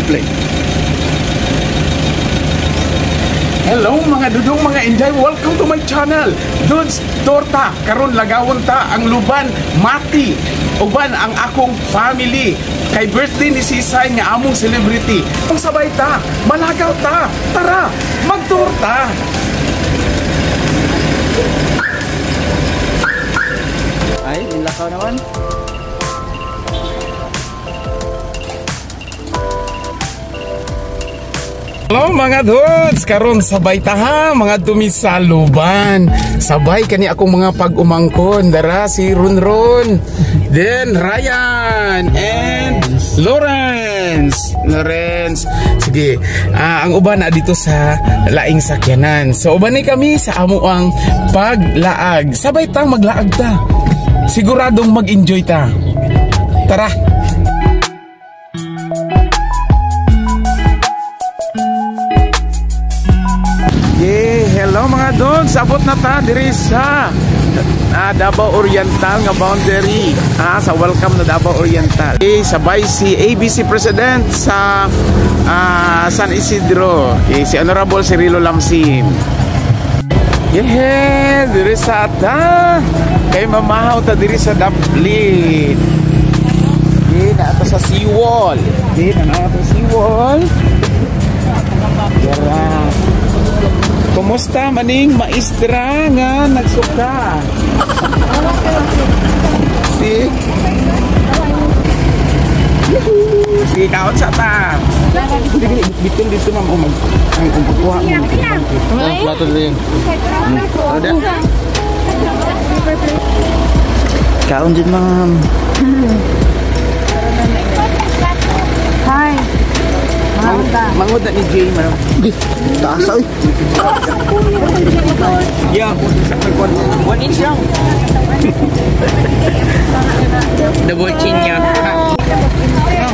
Play. Hello mga dudong, mga inday, welcome to my channel. Dudes Torta, karon lagawon ta ang Luban Mati. Uban ang akong family. Kay birthday ni Sisay nga among celebrity. Pagsabay ta, malagaw ta. Tara, magtorta. Ay, nilakaw naman. Hello mga dudes, karon sabay ta ha, mga dumi sa Luban. Sabay kani akong mga pag-umangkon, dara si Runrun, then Ryan and Lawrence. Lawrence. Sige, ang uban na dito sa laing sakyanan. So uban ni kami sa amo ang paglaag. Sabay ta maglaag ta. Siguradong mag-enjoy ta. Tara. Hello mga dudes, abot na ta diri sa Davao Oriental nga boundary, sa welcome na Davao Oriental. Okay, sabay si ABC President sa San Isidro, okay, si Honorable Cirilo Lamsin. Yeah, diri sa ta kay mamahaw ta diri sa Dublin. Okay, naa ta sa seawall. Okay, naa ta sa seawall. Dara. Kumusta maning maestra nga nagsuka? Si Sige, kaon sa ta. Bitin dito ma'am, o mag ang pagkuha mo. Plato din. Kaon din ma'am. Hi. Mangod na ni Jay, ma'am. Taas oy. Yeah, 1 inch lang. Double chin niya.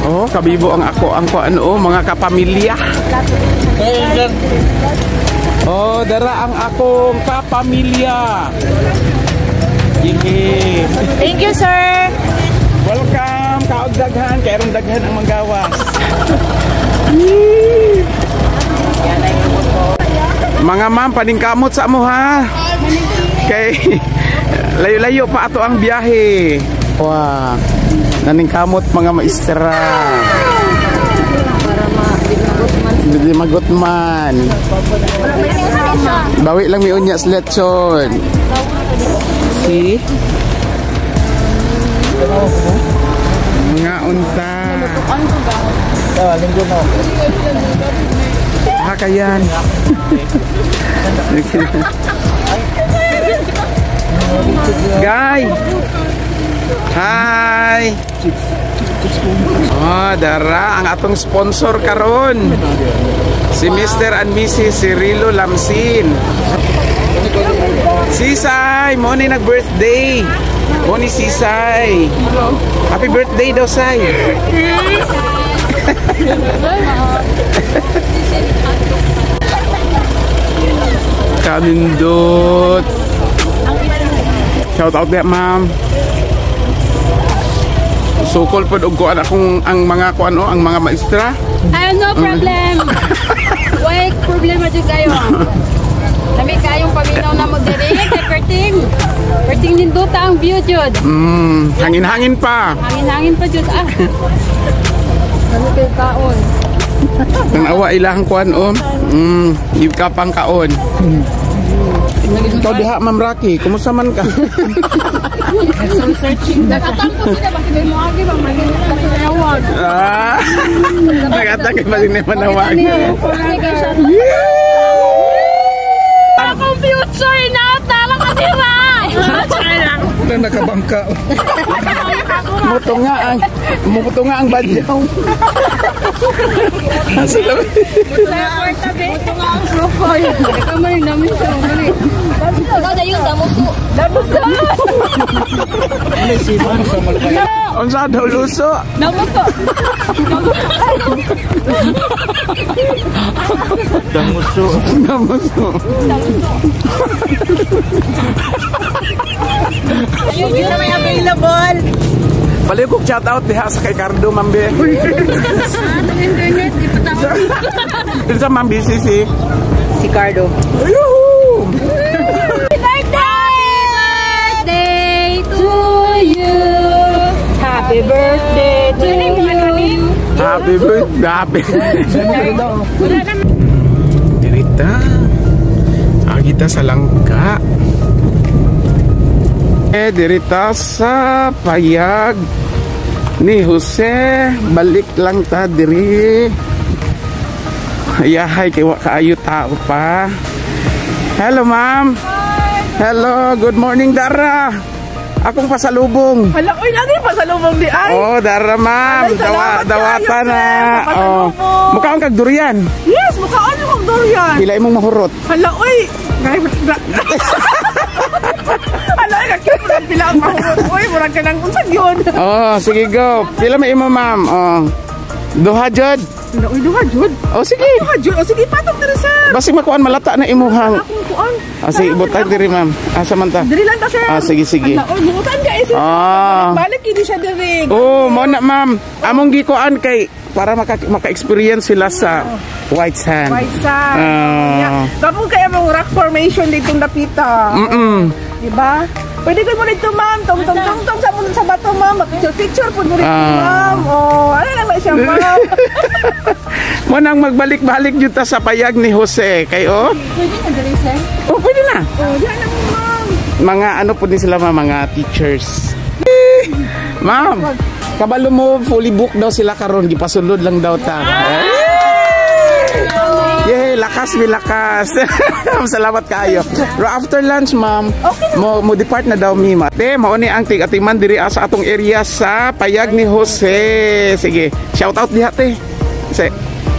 Oh, kabibo ang ako ang kuan oh, mga kapamilya. Oh, dara ang akong kapamilya. Yehey. Thank you, sir. Welcome, kaog daghan, kay aron daghan ang manggawas. Mga ma'am, paningkamot sa amo ha. Kay layo-layo pa ato ang biyahe. Wow. Naningkamot mga maestra. Hindi magot man. Bawi lang mi unya sa lechon. See? Mga unta. Ah, kayan. Guy. Hi. Oh, dara ang atong sponsor karon. Si Mr. and Mrs. Cirilo Lamsin. Sisay, mo ni nag-birthday. Mo ni Sisay. Happy birthday daw, Say. Kamindot. Shout out there, ma'am. Sukol pod og kuan akong ang mga kuan ang mga maestra. Ay, no problem. Way problema jud kayo. Lami kayong paminaw na mo diri kay perting. Perting nindota ang view jud. Hangin-hangin pa. Hangin-hangin pa jud ah. Lami kay kaon. Tanawa ilahang kuan oh. Kapang kaon. Ikaw diha, Ma'am Rocky, kumusta man ka? Nakatampo sila bakit may moagi ba maging. Ah, nagatang kay baling na manawag. Akong future na tala ka dira. Na nakabangka. Muto nga ang badyaw. Asa na? Ito nga ang profile. Kamay namin siya. Ikaw dayon, damuso. Damuso. Unsa daw luso? Damuso. Damuso. Damuso. Ayun, yun na may available. Baliw kong shout out diha sa kay Cardo, Ma'am Be. Internet, di pa tao. Sa Ma'am BCC. Si Cardo. Yuhu! Birthday to you. Happy birthday to you. Happy birthday. Dirita. Agita sa langka. Eh, dirita sa payag ni Jose. Balik lang ta diri. Ayahay kay wa kaayo tao pa. Hello, ma'am. Hello, good morning, Dara. Akong pasalubong. Hala, uy, lagi pasalubong di ay. Oh, Dara, ma'am. Ay, salamat Dawata kaayo, na. sir, sa Oh. pasalubong. Mukha kang kag durian. Yes, mukhaan mo kong durian. Pila imong mahurot. Hala, uy. Hala, uy, kakit mo pila ang mahurot. Uy, murag ka nang unsag yun. Oh, sige go. Pila may imo, ma'am? Oh. Duha jud. Hala, uy, duha, jud. Oh, sige. Duha, jud. O, sige, patong diri, sir. Basig makuan malata na imuhang. Akong kuan. Ah, sige, butang diri, ma'am. Asa man ta? Diri lang ta, sir. Ah, sige, sige. Hala, uy, buutan ka, eh, sir. Ah. Balik, hindi siya diri. Oh, mo na, ma'am. Among gikuan kay para maka-experience sila sa white sand. White sand. Ah. Yeah. Tapos kaya mong rock formation ditong dapita. Diba? Pwede ko mo dito, ma'am. Tong tong tong tong sa sa bato, ma'am. Picture picture po mo dito, Ah. ma'am. Oh, ano lang na siya, ma'am. Mo nang magbalik-balik jud ta sa payag ni Jose kay oh. Pwede na diri, sir. Oh, pwede na. Oh, diyan lang, ma'am. Mga ano po din sila, ma'am, mga teachers. Ma'am, kabalo mo, fully booked daw sila karon, gipasulod lang daw ta. Yay, lakas mi lakas. Salamat kaayo. Pero after lunch, ma'am, mo mo depart na daw mi, ma. Te, mao ni ang tig-atiman diri sa atong area sa payag ni Jose. Sige, shout out diha te. Se,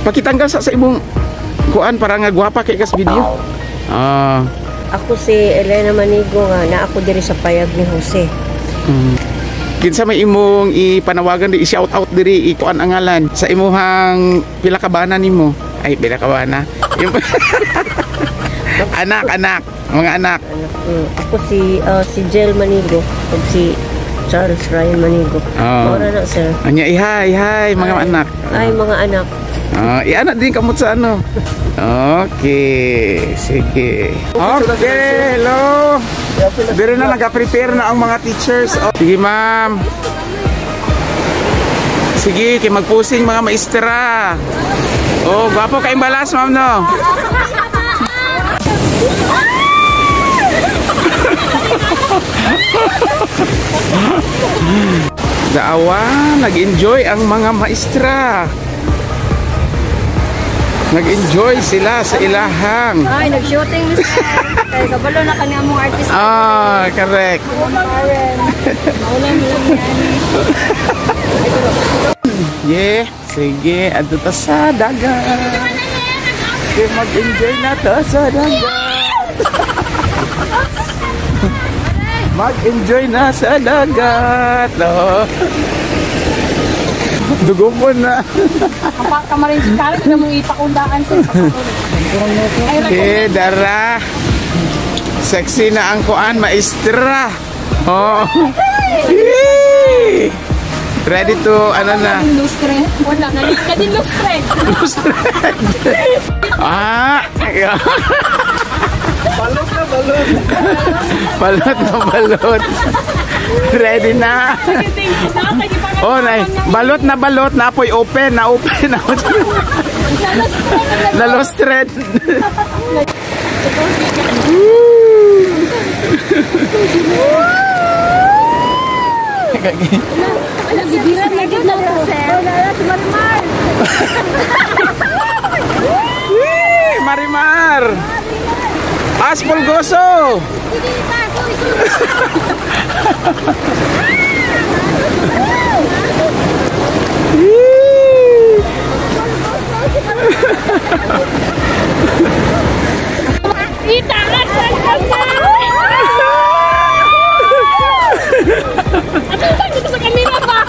pakitanggal sa imong kuan para nga gwapa kay kas video. Ah. Ako si Elena Manigo nga na ako diri sa payag ni Jose. Kinsa may imong ipanawagan di i-shout out diri ikuan ang ngalan sa imuhang pila ka bana nimo? Ay, pila ka bana. Anak, anak, mga anak. Anak, ako si si Jel Manigo ug si Charles Ryan Manigo. Oh. Mao na, sir. Anya, ihay, hi mga anak. Ay, mga anak. Ah, iana din kamot sa ano. Okay, sige. Okay, hello. Diri na nag-prepare na ang mga teachers. Oh, sige, ma'am. Sige, kay magpusing mga maestra. Oh, gwapo kay balas, ma'am, no. Daawa, nag-enjoy ang mga maestra. Nag-enjoy sila sa ilahang. Ay, nag-shooting, sir. Kay kabalo na kani among artist. Ah, correct. Maulan mo lang yan. Yeah, sige, adto ta sa dagat. Okay, mag-enjoy na ta sa dagat. Mag-enjoy na sa dagat. Oh. Dugo po na. Kamarin si Karen, na mong ipakundaan sa Okay, dara. Sexy na ang kuan, maestra. Oh. Yee! Ready to, ano na. Lustre. Wala na. Kadin lustre. Lustre. Ah. Balot na balot. Balot na balot. Ready na. Oh, nay. Balot na balot. Napoy open. Na open. Na open. Na lost thread. Marimar. As Pulgoso. Itaas ang kamay! At dito sa kamera ba?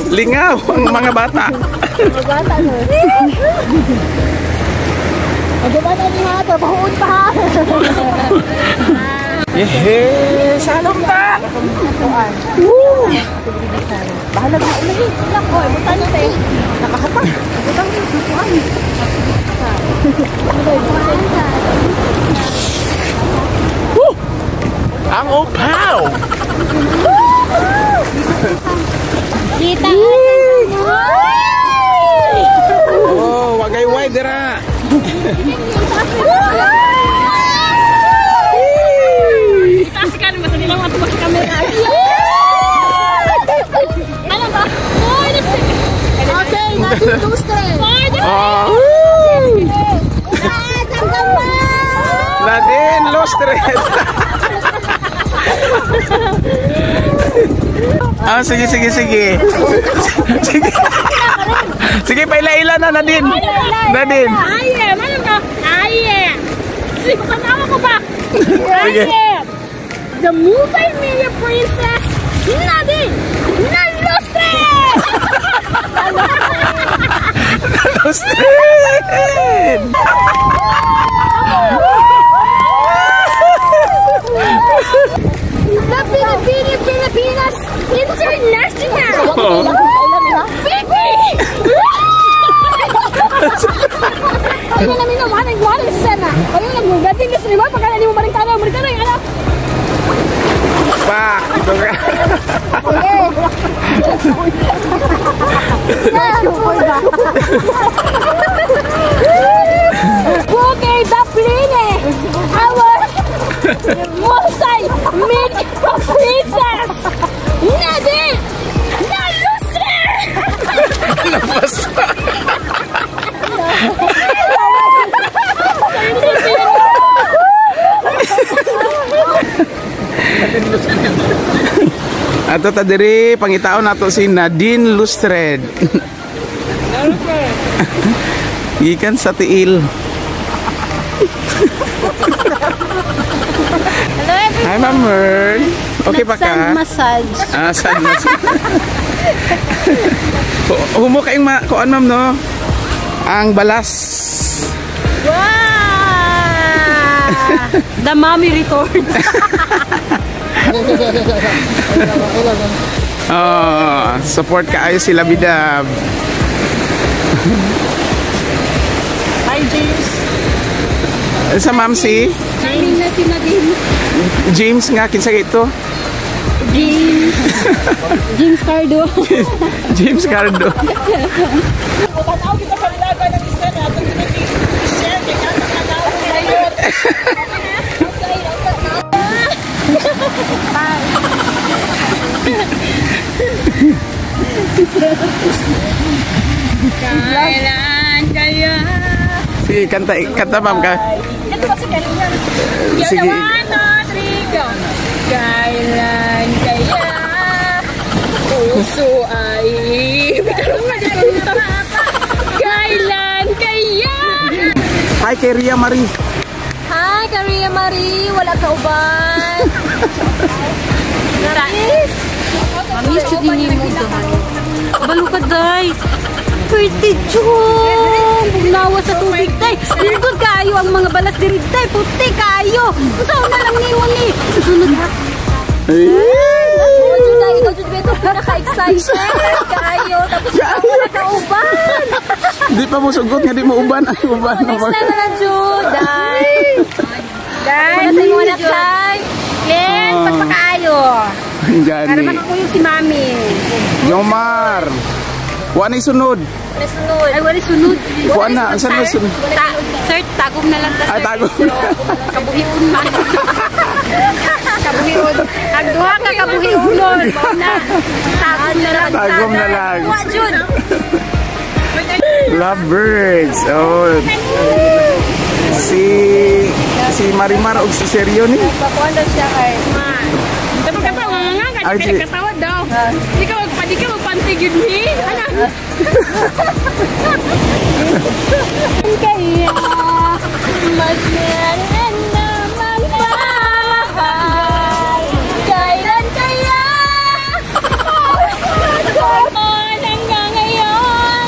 Lingaw ang mga bata. Mga bata no. Mga bata ni ha, trabahoon pa ha. Yehe, salom ta. Woo! Bahala na ulahi. Nako, butan te. Nakahatag. Butan ni sukuan. Woo! Ang upaw. Kita. Oh, wagay-way dira. Itaas ka naman sa nilang matubag sa camera. Ano ba? Okay, natin lustre. Itaas ang kamay! Nadine Lustre. Ah, sige, sige, sige. Sige. Sige, paila-ila na, Nadine. Nadine. I am. Ano ka? I am. Sige, tanawa ko ba? Sige. I am the multimedia princess, Nadine Lustre! Lustre! The Filipino Pilipinas International! Vicky! Ayun na minum, anong buwan sa sana. Ayun lang, gating ka sa lima, pagka hindi mo marigtana, marigtana yung anak. Pak! Ito ka. Bukay Dapline! Our multi-media princess! Nadine Lustre! Labas. Ato ta diri pangitaon nato si Nadine Lustre. Gikan sa tiil. Hello everyone! Hi, Ma'am Mern. Okay pa ka? Sand massage. Ah, sand massage. Humo kayong kuan, ma'am, no? Ang balas. Wow! The mommy records. Oh, support kaayo sila bidab. Hi, James. Sa ma'am si James na si Nadine. James nga kinsa ito? James. James Cardo. James Cardo. Tanaw kita sa ilaga ng isa na atong share kay kanang tanaw. Kailan kaya? Sige, kanta, kanta ma'am ka. Ito kasi kanina. Sige. 1, 2, 3, go. Kailan kaya? Puso ay Kailan kaya? Hi kay Ria Marie. Hi, Ria Marie. Wala ka uban. Nais. Mamiss jud ni mo daw. Kabalo ka, day. Pretty chong. Bugnawa sa tubig, day. Lindot kaayo ang mga balas diri, day. Puti kaayo. Unsa na lang nimo ni? Susunod ha. Ay! Jud, ikaw jud ito pinaka-excited kaayo. Tapos ikaw wala ka uban. Di pa mo sugot nga di mo uban ang uban. Next time na lang, Jud. Day. Day. Wala sa imong anak, Day. Ken, pagpakaayo. Para Gani. makakuyog si Mami. Jomar. Wa na sunod. Wala sunod. Ay, wala sunod. Wa na, ang sunod sunod. Sir, tagom na lang ta, Ay sir. tago. Kabuhiun man. Kabuhiun. Ang duha ka kabuhiunon. Mao na. Tagom na lang. Tagom na lang. Wa, Jud. Lovebirds. Oh. Si si Marimar og si Sergio ni. Pakuan daw siya kay. Tapos ka pa, mga nga, Ay, kaya katawad daw. Di ka magpantig yun, ni. Ano? Kaya, mas meron namang bahay. Kailan kaya? Hanggang ngayon,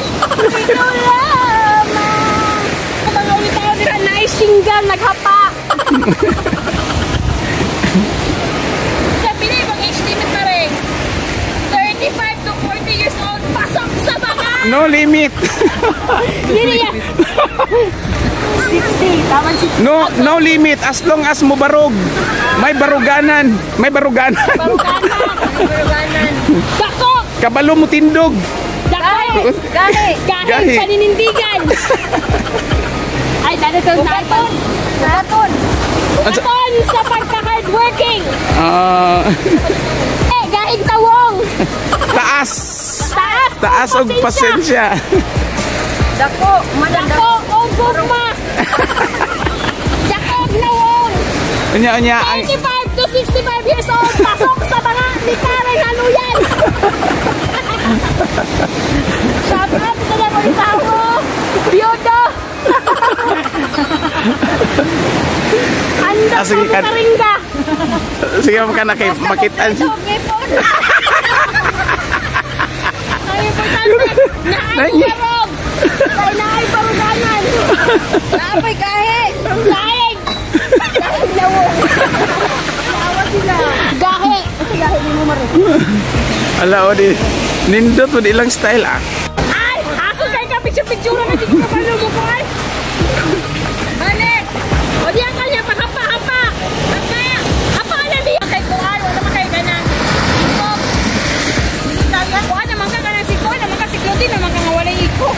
ikaw lamang. Mga ulit ako nila, naisinggal, naghapa. Sa pili, ibang age limit pa rin. 35 to 40 years old, pasok sa banga! No limit. Dili yan. 60. Tama si No no limit as long as mo barog. May baruganan, may baruganan. Baruganan. Dako! Kabalo mo tindog. Dako! Gahi. Gahi, Gahi. paninindigan! Ay, dali to na. Bukaton. Bukaton sa pagka-hardworking! Ah, Eh, gahig tawong! taas. Taas! Taas og pasensya. Dako. Madam. Dako og gugma! Dako og nawong! Unya unya ang 35 to 65 years old, pasok sa mga ni Karen Haluyan! Shout out sa mga ulitawo! Biyudo! Anda Ah, sige, sa Karinga! Sige mo ka na kay makitaan. Ang importante, naay barog! Kay naay baruganan! Napay gahi. Gahi! Gahi nawong! Gahi! Gahi ni mo maroon. Ala o di nindot mo ilang style ah. Ay! Aso kay ka picture-picture na di ko kabalo mo ko ay! Balik! O diyan ka niya, pahapa-hapa! Hapa! Hapa na diyan kay kuan, wala man kay ganang ikog. Kuan naman ka ganang si kuan naman ka si Claudine naman ka nga walay ikog.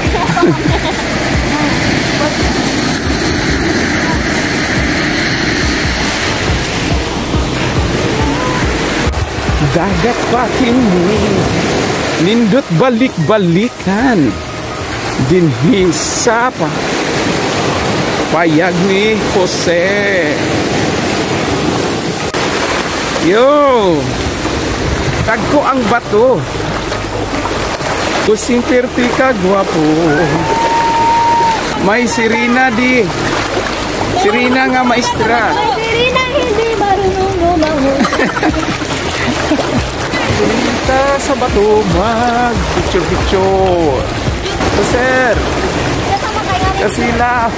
Dagat pa kini. Nindot balik-balikan. Dinhi sa pa. Payag ni Jose. Yo! Tagko ang bato. Kusing perti ka gwapo. May sirena di. Sirena nga maestra. Sirena hindi marunong lumangoy. Kita sa bato mag picture picture. So, sir, kasilaw.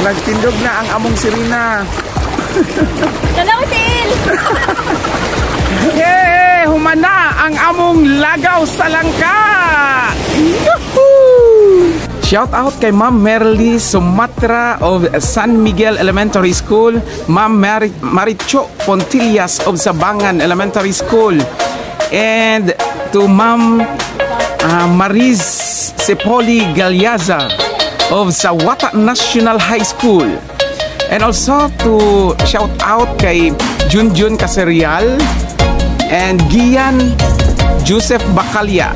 Nagtindog na ang among sirena. Dalaw tiil. Yay! Humana ang among lagaw sa langka! Yahoo! Shout out kay Ma'am Merly Sumatra of San Miguel Elementary School, Ma'am Maricho Pontillas of Sabangan Elementary School, and to Ma'am Mariz Sepoli Galyaza of Sawata National High School. And also to shout out kay Junjun Caserial and Gian Joseph Bacalia.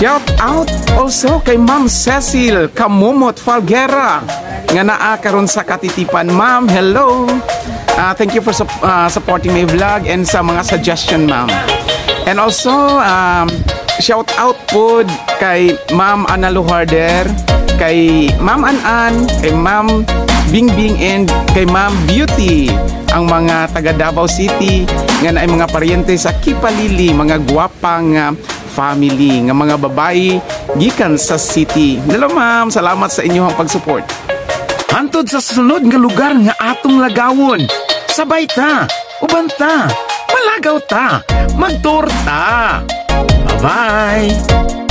Shout out also kay Ma'am Cecil Kamumot Falguera nga naa karon sa Katitipan. Ma'am, hello. Thank you for supporting my vlog and sa mga suggestion, ma'am. And also, shout out po kay Ma'am Ana Luharder, kay Ma'am An-An, kay Ma'am Bingbing, and kay Ma'am Beauty, ang mga taga Davao City nga naay mga paryente sa Kipalili, mga gwapang family nga mga babayi gikan sa city. Hello ma'am, salamat sa inyong pag-support. Hantod sa sunod nga lugar nga atong lagawon. Sabay ta, uban ta, malagaw ta, magtour ta. Bye-bye!